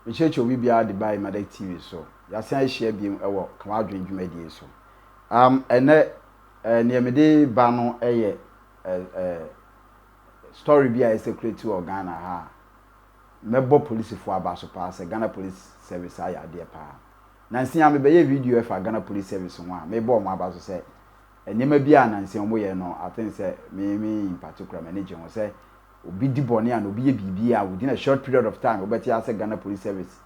Mekyerɛkyerɛ obi biara de ba Imadek TV so. Yɛasan ahyia biom wɔ Ka W'adwene dwumadie so. Um, ɛnɛ, eh, nea mede ba no yɛ eh, eh, story bi a ɛsɛkurati wɔ Ghana ha a mɛbɔ polisifoɔ aba so paa sɛ Ghana Police Service ayɛ adeɛ paa. Nansi a mebɛyɛ video ɛfa Ghana Police Service ho a mebɔ wɔn aba so sɛ nneɛma bi a nansi wɔn yɛ no, I think sɛ me in particular m'ani gye ho sɛ obi di bɔne a na obi yɛ biribi a within a short period of time wobɛte asɛ Ghana Police Service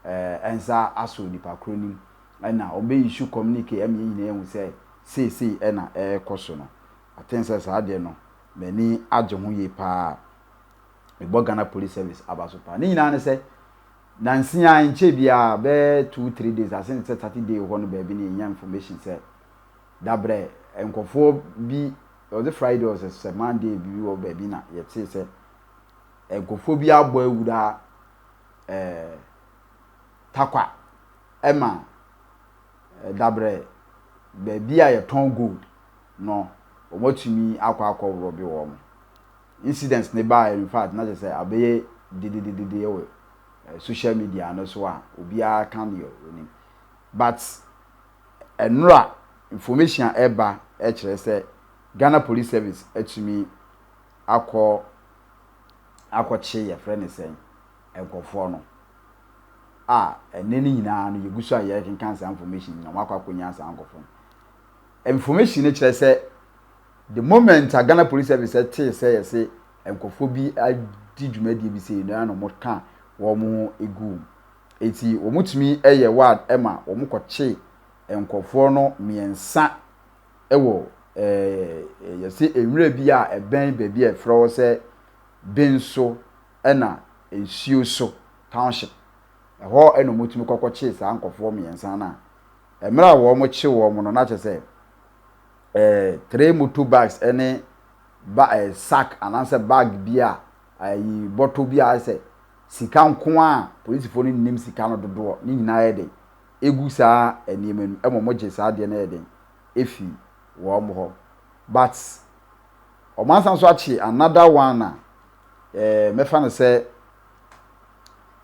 nsa asɔ nipa koro nim ɛna wɔn bɛ issue communique ɛma yɛn nyinaa ehu sɛ seesei ɛna ɛrekɔ so no. I think sɛ saa adeɛ no m'ani agye ho yie paa. Mebɔ Ghana Police Service aba so paa. Ne nyinaa ne sɛ nansi a nkyɛn biara bɛyɛ 2, 3 days ase ne sɛ Saturday hɔ no baabi ne yɛnya information sɛ dabrɛ nkɔfoɔ bi ɔde Friday ɔsɛ sɛ Monday bi wɔ baabi na yɛte sɛ nkurɔfoɔ bi abɔ awura Tarkwa ɛma dabrɛ baabi a yɛtɔn gold no wɔatumi akɔ rob wɔn. Incidents ne baa, in fact, na kyerɛ sɛ abɛyɛ dededede wɔ social media no so a obiara ka deɛ onim, but ɛnora information a ɛba ɛkyerɛ sɛ Ghana Police Service atumi akɔ akɔkye, yɛfrɛ ne sɛn, nkurɔfoɔ no a ɛnɛ no nyinaa no yɛgu so a yɛrekenkan saa information nyinaa, wɔn akɔ akɔnya saa nkurɔfoɔ no. Information no kyerɛ sɛ the moment a Ghana Police Service tee sɛ yɛsɛ nkurɔfoɔ bi adi dwumadie bi sɛ no na wɔn ka wɔn ho egu mu eti wɔn tumi yɛ ward ma wɔn kɔkye nkurɔfoɔ no mmiɛnsa wɔ yɛsɛ nwura bi a ɛbɛn baabi a yɛfrɛ hɔ sɛ Benso ɛna nsuo so township ɛhɔ ɛna wɔn tumi kɔkɔkye saa nkurɔfoɔ mmiɛnsa no a mmerɛ a wɔn kye wɔn no na kyerɛ sɛ three motor bikes ɛne ba sack anaasɛ bag bi a ɛyi bɔtɔ bi a sɛ sika nko a polisifoɔ no nim sika no dodoɔ ne nyinaa yɛ den egu saa nneɛma no ɛma wɔn gye saa adeɛ no yɛ den efi wɔn hɔ. But wɔn asan so akye another one a mɛfa no sɛ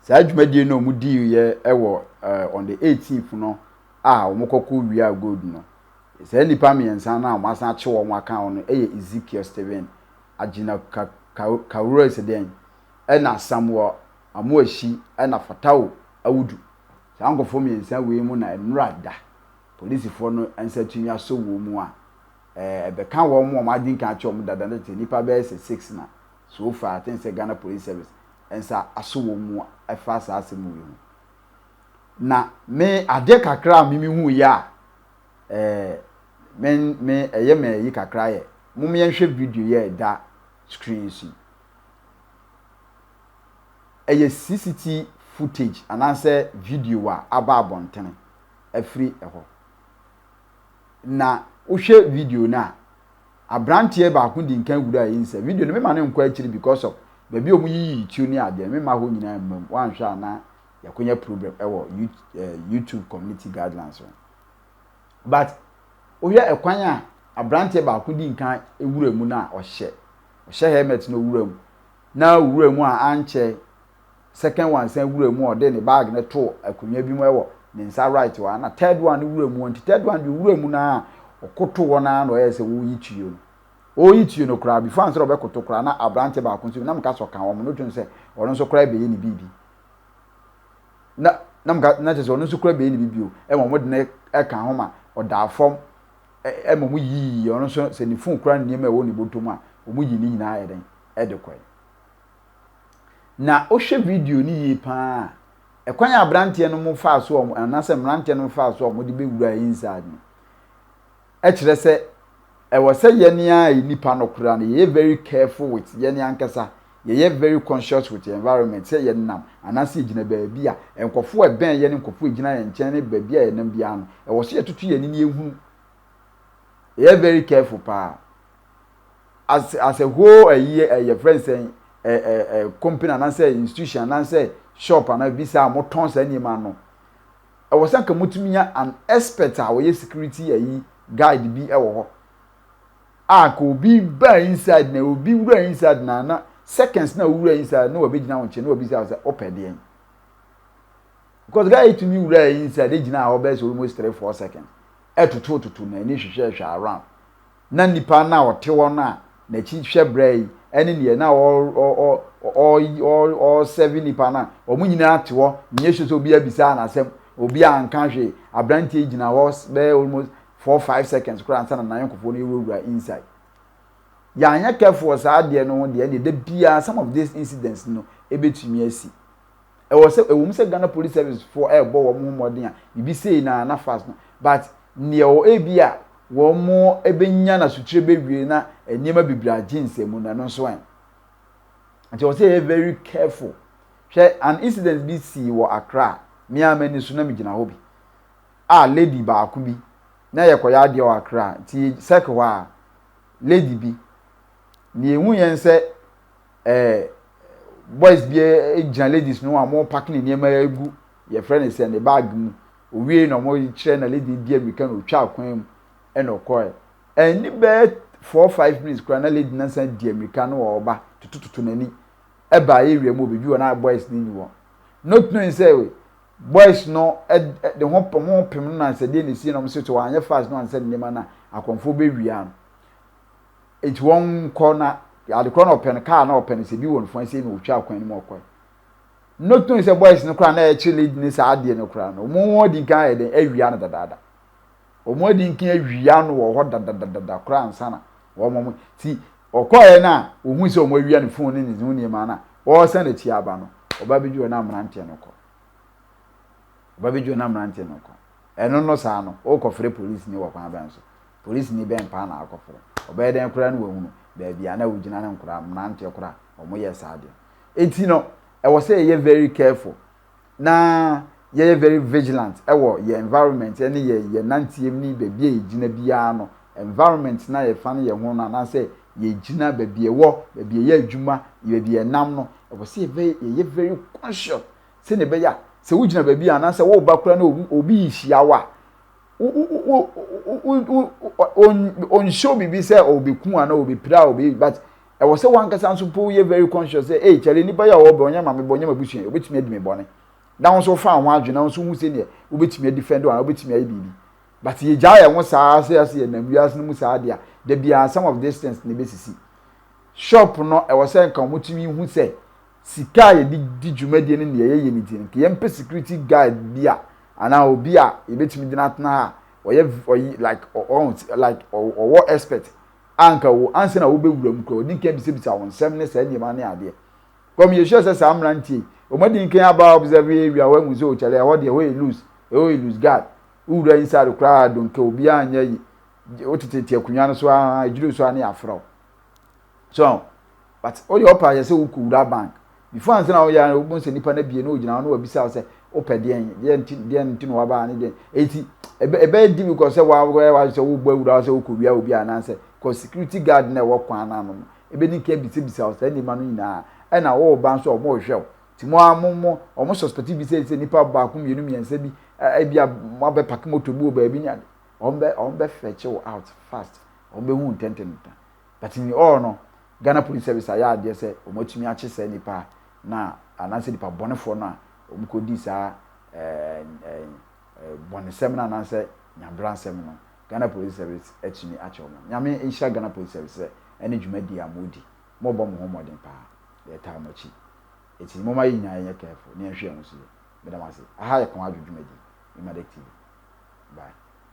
saa dwumadie no a wɔn dii yɛ ɛwɔ on the 18th no a wɔn kɔkɔ wia gold no, saa nnipa mmiɛnsa no a wɔn asan akye wɔn aka wɔn no yɛ Ezekiel Stephen Agyina Kawura Sɛdeɛn ɛna Samuel Amoahyi ɛna Fatawo Awudu. Saa nkurɔfoɔ mmiɛnsa wei mu na nnura da polisifoɔ no nsa tumi asɔ wɔn mu a ɛbɛka wɔn mu a wɔn adi nkan akye wɔn dada no te nipa bɛyɛ sɛ six na so far I think sɛ Ghana Police Service nsa asɔ wɔn mu ɛfa saa asɛm wei ho. Na me adeɛ kakra a mimi hu yɛ a me ɛyɛ me ayi kakra yɛ mo yɛnhwɛ video yɛ ɛda screen so yi. Ɛyɛ CCTV footage anaasɛ video a aba abɔntene afiri ɛhɔ. Na wohwɛ video no a, aberanteɛ baako di nkan wura yi nsa video no mema ne nkɔ akyiri because of baabi a wɔn yiyi tuo ne adeɛ mema hɔ nyinaa mmam wanhwɛ a na yɛakɔnya problem ɛwɔ YouTube community guidelines ho. But wohwɛ ɛkwan a aberanteɛ baako di nkan wura mu no a ɔhyɛ helmet na owura mu na owura mu a ankyɛ second one san wura mu a ɔde ne bag no to akonnwa bi mu ɛwɔ ne nsa right hɔ, na third one no wura mu. Nti third one deɛ, owura mu na ɔkoto hɔ naa na ɔyɛ sɛ wɔreyi tuo no. Ɔreyi tuo no koraa before ansa ɔbɛkoto koraa na aberanteɛ baako nso nam ka sɛ ɔka wɔn no twɛn sɛ ɔno nso koraa bɛyɛ ne biribi na nam ka na kyerɛ sɛ ɔno nso koraa bɛyɛ ne biribi o ɛma wɔn de ne ɛka ho ma ɔda fam ɛma wɔn yiyi ɔno nso sɛ ne phone koraa ne nneɛma ɛwɔ ne bɔtɔ mu a wɔn yi ne nyinaa yɛ den ɛde kɔɛ. Na wohwɛ video no yie paa, ɛkwan a aberanteɛ no mo faa so a anaasɛ mmeranteɛ no faa so a wɔde bɛwura inside no ɛkyerɛ sɛ ɛwɔ sɛ yɛn a nipa no koraa no yɛyɛ very careful with yɛn ankasa, yɛyɛ very conscious with the environment sɛ yɛnam anaasɛ yɛgyina baabi a nkɔfoɔ ɛbɛn yɛn, nkɔfoɔ gyina yɛn nkyɛn ne baabi a yɛnam biara no, ɛwɔ sɛ yɛtoto yɛn ani na yɛhunu, yɛyɛ very careful paa as a whole. Ɛyi ɛyɛ friend sɛn ɛ ɛ ɛ company anaasɛ institution anaasɛ shop anaa bi saa a wɔtɔn saa nneɛma no, ɛwɔ sɛ nka motumi nya an expert a wɔyɛ security ɛyi guide bi ɛwɔ hɔ a ka obi ba inside na obi wura inside na seconds na owura inside na wabɛgyina wɔn nkyɛn na wabisa sɛ ɔpɛ deɛn. Because guy yi tumi wuraa inside gyinaa hɔ bɛyɛ sɛ almost 3, 4 seconds ɛtotototo n'ani hwehwɛhwɛ around na nipa na ɔte hɔ no a n'akyi hwɛ brɛ yi ɛne neɛ na ɔ ɔ ɔ ɔ ɔsɛvi nipa no a wɔn nyinaa te hɔ nyɛ sure sɛ obi abisa n'asɛm, obi anka hwee. Aberanteɛ gyina hɔ bɛyɛ almost 4, 5 seconds koraa ansa na n'ayɔnkofoɔ no ewurawura inside. Yɛanyɛ careful wɔ saa adeɛ no ho deɛ, ɛne da biara some of these incidents no ebetumi asi. Ɛwɔ sɛ ɛwɔ mu sɛ Ghana Police Service foɔ ɛrebɔ wɔn ho mmɔden a biribi sei na na fast no, but nea ɔwɔ ebi a wɔn mo ebenya n'asotire bewie na nneɛma bebree agye nsɛm no, ɛno nso ɛ nti wɔ sɛ yɛ very careful. Hwɛ, an incident bi si wɔ Accra, mmea m'ani so na mi gyina hɔ bi a lady baako bi na yɛkɔyɛ adeɛ wɔ Accra, nti circle hɔ a lady bi nea ehu yɛn sɛ boys bi gyina ladies no a wɔn pack ne nneɛma egu yɛfrɛ ne sɛ ne bag mu. Owie na wɔn kyerɛ na lady di amirika na otwa akwan mu ɛna ɔkɔɛ. Ɛni bɛyɛ 4, 5 minutes koraa na lady nansan di amirika na ɔba tutututu n'ani ɛba area mu obebi wɔ na boys ne ni wɔ, not knowing sɛ boys no ɛ de ho pɛm ho pɛm no na nsɛdeɛ ne si na wɔn sɛ wɔanyɛ fast na wɔn ansɛ nneɛma na akɔnfo bɛwia no. Eti wɔn kɔ na adekorɔ na ɔpɛ no kaa na ɔpɛ no sɛ bi wɔ ne fɔn sɛ na otwa akwan no mu ɔkɔ, not knowing sɛ boys no koraa na ɛkyerɛ lady ne saa adeɛ no koraa no, wɔn wɔn di nkan ayɛ dɛ awia no dadaada. Wɔn adi nkan awia no wɔ hɔ dadadada koraa ansa na wɔn ti ɔkɔɛ no a ohun sɛ wɔn awia ne phone ne ne ho nneɛma na wɔresan n'akyi aba no, ɔba bi dwo na mmeranteɛ no kɔ, ɔba bi dwo na mmeranteɛ no kɔ. Ɛno no saa no ɔrekɔfrɛ polisi ni wɔ kwan bɛn so? Polisi ni bɛn paa na akɔfrɛ? Ɔbɛyɛ dɛn koraa no wɔhunu baabi a na wogyina ne nkora mmeranteɛ koraa wɔn yɛ saa deɛ? Eti no ɛwɔ sɛ yɛyɛ very careful na yɛyɛ very vigilant ɛwɔ yɛ environment ɛne yɛ nanteɛ mu ne baabi a yɛgyina biara no. Environment na yɛfa no yɛn ho no anaasɛ yɛgyina baabi ɛwɔ, baabi ɛyɛ adwuma, baabi ɛnam no, ɛwɔ sɛ yɛyɛ very conscious sɛnea ɛbɛyɛ a sɛ wogyina baabi a anaasɛ wɔreba koraa na obi rehyia wo a ɔnhyɛ biribi sɛ ɔbɛku anaa ɔbɛpira a ɔbɛyi, but ɛwɔ sɛ wankasa nso po yɛ very conscious sɛ ee kyɛlɛ nipa yi a ɔwɔ bɛ ɔnyɛ maame bɔ, ɔnyɛ ma busua, ɔbɛtumi adi mi bɔne na wɔn nso fa ho adwene na wɔn nso hu sɛnea wobɛtumi adefend wɔn a wobɛtumi ayɛ biribi. But yɛgya yɛn ho saa sɛ yɛsɛ yɛn nam wiase no mu saa deɛ, da biara some of these things na ebɛsisi. Shop no, ɛwɔ sɛ nka wɔn tumi hu sɛ sika a yɛde di dwumadie no nea yɛyɛ ne ti no, nka yɛmpɛ security guard bi a anaa obi a yɛbɛtumi gyina atena ha, ɔyɛ ɔyi like ɔ like ɔwɔ expert a nka wo ansa na wobɛwura mu kura ɔdi nkan bisabisa wɔn nsɛm ne saa nneɛma ne adeɛ kɔm. Yɛ sure sɛ saa mmeranteɛ wɔn adi nkan aba observe area wɔn ahu sɛ okyɛlɛ ɛhɔ deɛ ɛhɔ yɛ loose, ɛhɔ yɛ loose guard. Wowura inside koraa donke obiara nyɛ yi, wotetete akonnwa no so a edwiri so a ne yɛafrɛ so, but woyɛ ɔpa yɛ sɛ wokɔ wura bank before ansa na woyɛ a wobɛhu sɛ nipa no abie na ogyina hɔ na wabisa wo sɛ wopɛ deɛn deɛn nti deɛn nti na wabaa ne deɛn. Eti ɛbɛyɛ difficult sɛ wa wa sɛ wobɔ awura sɛ wokɔ wia obi anaasɛ kɔ security guard na ɛwɔ kwan n'ano no ebɛni nka bisabisa wo saa nneɛma no nyinaa. Ɛna wɔreba nso a wɔn rehwɛ wo ti mo a mo mo wɔn suspect bi sɛ nipa baako, mmienu, mmiɛnsa bi ebi a mo abɛ park moto bi wɔ baabi ne ade, wɔn bɛ fetch wo out fast, wɔn bɛ hu ntɛntɛntɛn. But in all no, Ghana Police Service ayɛ adeɛ sɛ wɔn atumi akye saa nipa na anaasɛ nipa bɔnefoɔ no a wɔn kɔ di saa ɛɛ ɛɛ bɔnesɛm no anaasɛ nyabransɛm no. Ghana Police Service atumi akyɛ wɔn. Nyame nhyira Ghana Police Service sɛ ɛne dwumadi a mo di, mo bɔ mo ho mmɔden paa, yɛtaa mo akyi. Eti mo ma yɛ nyinaa yɛnyɛ careful ne yɛnhwɛ yɛn ho so yɛ. Meda mo ase. Aha yɛ Kɔn Adwo dwumadi, Imadek TV. Bye.